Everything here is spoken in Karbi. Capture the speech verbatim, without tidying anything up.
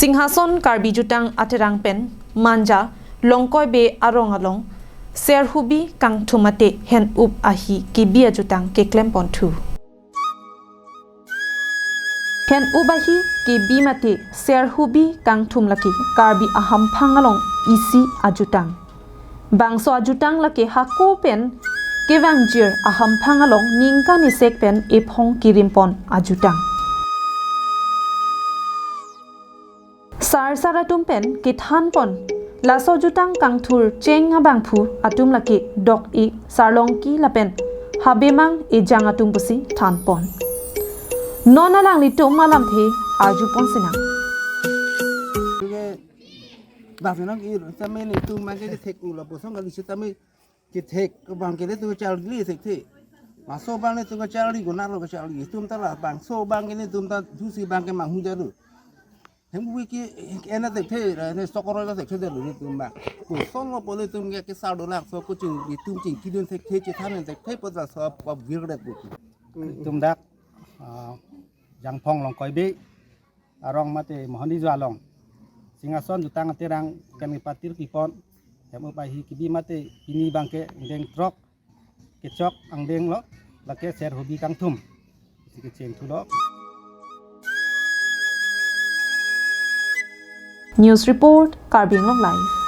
Singhason Karbi Jutang Aterang pen Manja Longkoi Bey arong along Serhubi kangthum mate hen-up ahi kebi ajutang keklem ponthu. Hen-up ahi kebi mate Serhubi kangthum lake Karbi ahamphang along isi ajutang. Bangso ajutang lake hako pen kevangjir ahamphang along ningkan isek pen ephong kirim pon ajutang. Sarsar atum pen kethan pon laso jutang kangthur cheng abangphu atum lake Dok-ik, Sarlongki lapen Habemang Ejang atum pusi than pon. Non alanglitum alamthe arju pon sinang. Bang senang ir, same netum bang ke kethek ulo posong kali sitame kethek bang ke netum charli thekthe. Laso bang netum charli ko naro charli. Tum ta la bangso bang ke netum ta dusi bang ke manghu jaru. Hem wi ki ena thekthe, ne sokoro la thekthe jaru netum bang. Ko solo pole tum ke kesar do lang so ko ching netum chingkidun thekthe chethan thekthe pot laso pop vir det bu. Tum dak ah, Jangphong Longkoi Bey arong mate Mohoni Joa along Singhason Jutang Aterang pen kepatir kipon hem-up ahi kebi mate pini bang ke angdeng throk kechok angdeng lo lake Serhubi kangthum isi kecheng thulo. News report, Karbi Anglong Live.